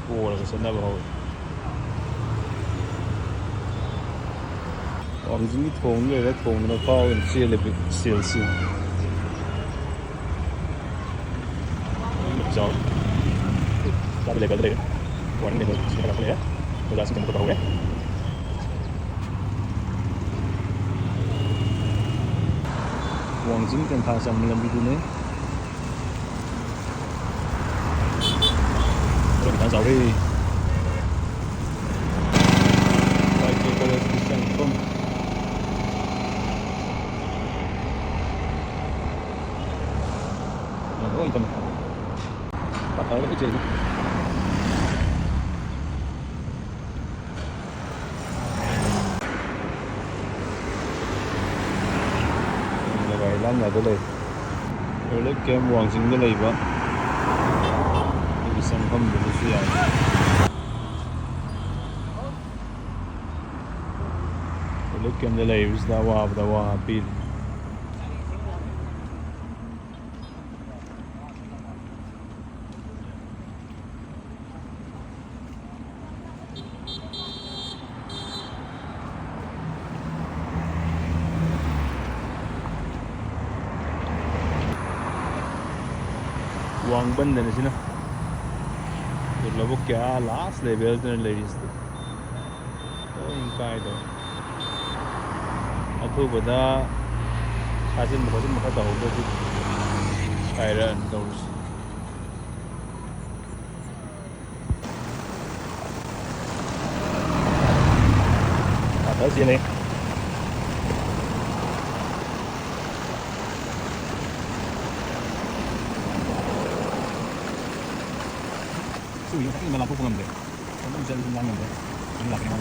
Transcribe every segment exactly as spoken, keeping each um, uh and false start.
ꯀꯣꯔꯒ ꯆꯠꯅꯕ ꯍꯧꯔꯦ꯫ ꯋꯥꯡꯖꯤꯡꯒꯤ ꯊꯣꯡ ꯂꯩꯔꯦ, ꯊꯣꯡꯗꯨꯅ ꯐꯥꯎꯔꯒ ꯆꯦꯜꯂꯦ ꯁꯦꯜꯁꯤ꯫ ꯆꯥꯎ꯫ ꯒꯥꯔꯤ ꯂꯩꯕ ꯂꯩꯔꯦ꯫ ꯋꯥꯔꯅꯤꯡ ꯂꯩꯕ ꯁꯤꯗ ꯂꯥꯛꯄ ꯂꯩꯔꯦ꯫ ꯑꯣꯖꯥꯁꯤꯡ ꯀꯩꯅꯣ ꯇꯧꯍꯧꯔꯦ꯫ ꯋꯥꯡꯖꯤꯡ ꯇꯦꯟꯊꯥ ꯆꯪꯕ ꯂꯝꯕꯤꯗꯨꯅꯦ꯫ ꯑꯩꯈꯣꯏ ꯈꯤꯇꯪ ꯆꯥꯎꯔꯦ꯫ ꯋꯥꯏ ꯀꯦ ꯀꯣꯂꯦꯖꯀꯤ ꯆꯪꯐꯝ꯫ ꯂꯣꯏ ꯇꯝꯃꯦ꯫ ꯄꯥꯊꯔꯒ ꯂꯣꯏ ꯆꯦꯜꯂꯤ꯫ ꯃꯣꯕꯥꯏꯜ ꯂꯥꯟꯅꯗ ꯂꯩ꯫ ꯔꯤꯂꯤꯐ ꯀꯦꯝꯞ ꯋꯥꯡꯖꯤꯡꯗ ꯂꯩꯕ ꯑꯩꯒꯤ ꯆꯪꯐꯝꯗꯨꯗꯁꯨ ꯌꯥꯏ꯫ ꯔꯤꯂꯤꯐ ꯀꯦꯝꯞꯇ ꯂꯩꯔꯤꯕꯁꯤꯗ ꯑꯋꯥꯕꯗ ꯑꯋꯥꯕ ꯄꯤꯔꯤ꯫ ꯋꯥꯡꯕꯟꯗꯅ ꯁꯤꯅ ꯂꯧꯕꯨꯛꯀꯤ ꯑꯥ ꯂꯥꯁ ꯂꯦꯚꯦꯜꯗꯅ ꯂꯩꯔꯤꯁꯤꯗꯤ꯫ ꯂꯣꯏ ꯀꯥꯏꯗꯧꯔꯦ꯫ ꯑꯊꯨꯕꯗ ꯊꯥꯖꯤꯟꯕ ꯈꯣꯠꯆꯤꯟꯕ ꯈꯔ ꯇꯧꯍꯧꯗ꯭ꯔꯗꯤ ꯀꯥꯏꯔꯛꯑꯅꯤ ꯇꯧꯔꯤꯁꯦ꯫ ꯐꯖꯅ ꯆꯦꯜꯂꯦ꯫ ꯁꯤ ꯍꯧꯖꯤꯛ ꯉꯁꯥꯏ ꯂꯥꯟꯊꯣꯛꯄ ꯉꯝꯗꯦ꯫ ꯑꯗꯨꯝ ꯆꯠꯂꯁꯨ ꯂꯥꯟ ꯉꯝꯗꯦ꯫ ꯑꯗꯨꯝ ꯂꯥꯛꯀꯅꯤ ꯃꯥ꯫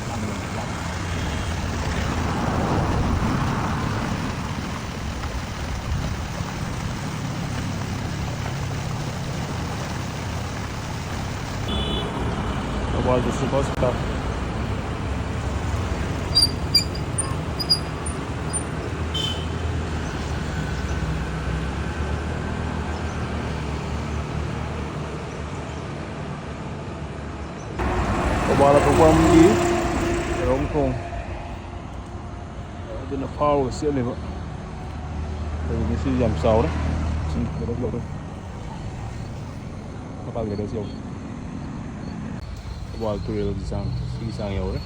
ꯂꯥꯟ ꯉꯝꯗꯦ꯫ Thoubal district hospital. ꯄꯥꯂ ꯊꯣꯛꯄꯝꯒꯤ ꯀꯩꯔꯣꯝ ꯈꯣꯡ ꯑꯗꯨꯅ ꯐꯥꯎꯔꯒ ꯆꯦꯜꯂꯤꯕ꯫ ꯑꯗꯨꯒꯤ ꯁꯤ ꯌꯥꯝ ꯆꯥꯎꯔꯦ꯫ ꯁꯤ ꯀꯩꯅꯣ ꯂꯧꯔꯦ꯫ ꯃꯄꯥꯟ ꯀꯩꯅꯣꯁꯤ ꯌꯧꯔꯦ꯫ ꯊꯧꯕꯥꯜ ꯇꯨꯔꯦꯜꯒꯤ ꯆꯥꯡ ꯁꯤꯒꯤ ꯆꯥꯡ ꯌꯧꯔꯦ꯫